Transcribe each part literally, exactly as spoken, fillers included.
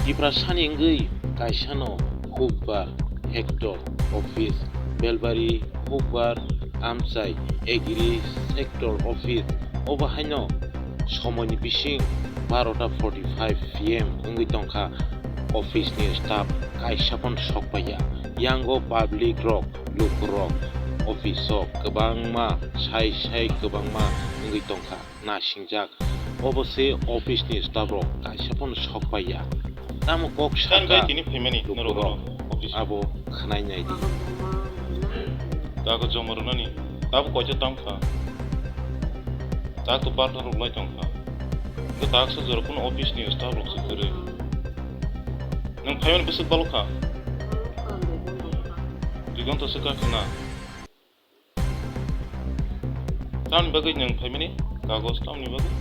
Tiprasani wngwi kaisano hukbar hector office, belbari hukbar amchai agri sector office, obo haino somoini bising barota forty five P M wngwi tongkha. Office ni staff kaisa phano sokpaiya. Yango public rok, lukurok office o kwbangma sai sai kwbangma wngwi tongkha. Nasingjak. Obo se office ni staff rok kaisa phano sokpaiya. Tamo kok saka tini phaimani norok office abo khwnai nai di. Kago joma rwnani. Tabuk koicha tang kha. Tak to barta rok lai tong kha. Hwnkhe tak sa jora phano office ni staff rok se kwrwi. Nwng phaimani bwswk balok kha. Dui gonta se kha khna. Tamni bagwi nwng phaimani kagoj tamni bagwi?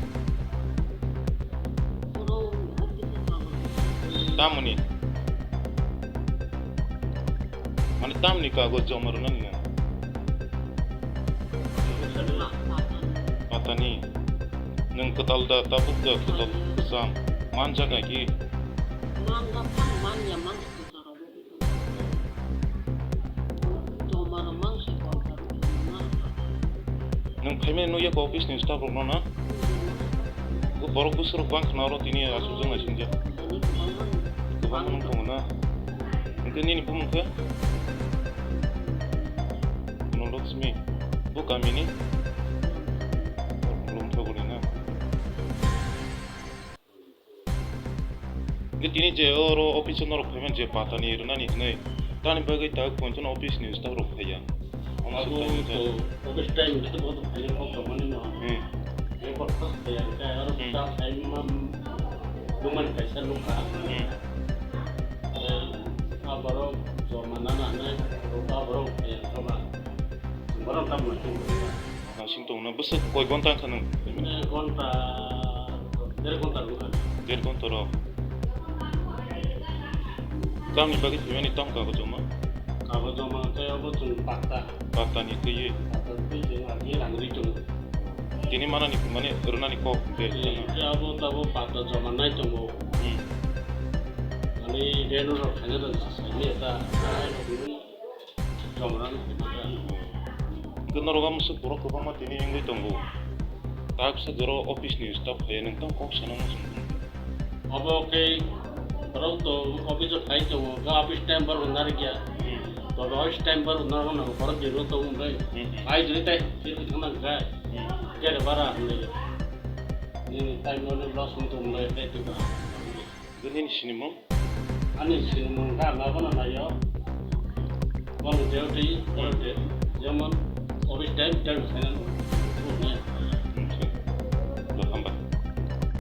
Tamoni? Mane tamni kagoj joma rwnani nwng? Patani. Nwng kwtal da, tabuk da, kwtal kwcham. Man jaga ki? Nwng phaimani nukya khe office ni staff rokno na? Bo borok bwswk rok bang khna oro tini aswk jang naisingja. Kwbangma nung tongo na? Hwnkhe nini bumung khe? Guno Lakshmi. Bo kamini? Lungthaguni na? Hwnkhe tini je oro office o norok phaimani je patani rwnani hwnwi, tamni bagwi tak pointono office ni staff rok phaiya. Abo to office time khe bo to phaiya kok tongmani no. Hmm. Report first phaiya khe aro hmm. Staff time ma dumani kaisa nukha. Hmm. Aborok joma nana hinwi aborok phaiya joma. Borok tamo. Naising tongna bwswk koi gonta wngkha nwng? Gonta, der gonta wngkha. Der gonta rok. Tamni bagwi phaimani tamo kago joma? Kago joma khe obo chwng pakta. Pakta ni twiwi? Pakta ni twiwi chwng agi rang ri tongo. Tini manani mane rwnani kok de. Khe abo tabo pakta joma nai tongo. Hmm. Ani reno rok khaina rok saimaya ta. Jomrang. Hwnkhe norok a mwswk borok kwbangma tini wngwi tongo. Taksa jora office ni staff phaiya, nwng tamo kok sana muchung. Obo khe borok to office o phai tongo, ga office time borok narikya. Hmm. Borok office time borok narwkna borok jero tongo hwnbai. Hmm. Phai jori tai phirwi thangna hwnkhai. Hmm. Gari bara hwnwi. Nini time no loss wng tongo hwnbai, tai twibo. Nini sinimung? Ani sinimung kha, ma bono naio. Bono duty, bono duty. Jemon, office time, time khainani.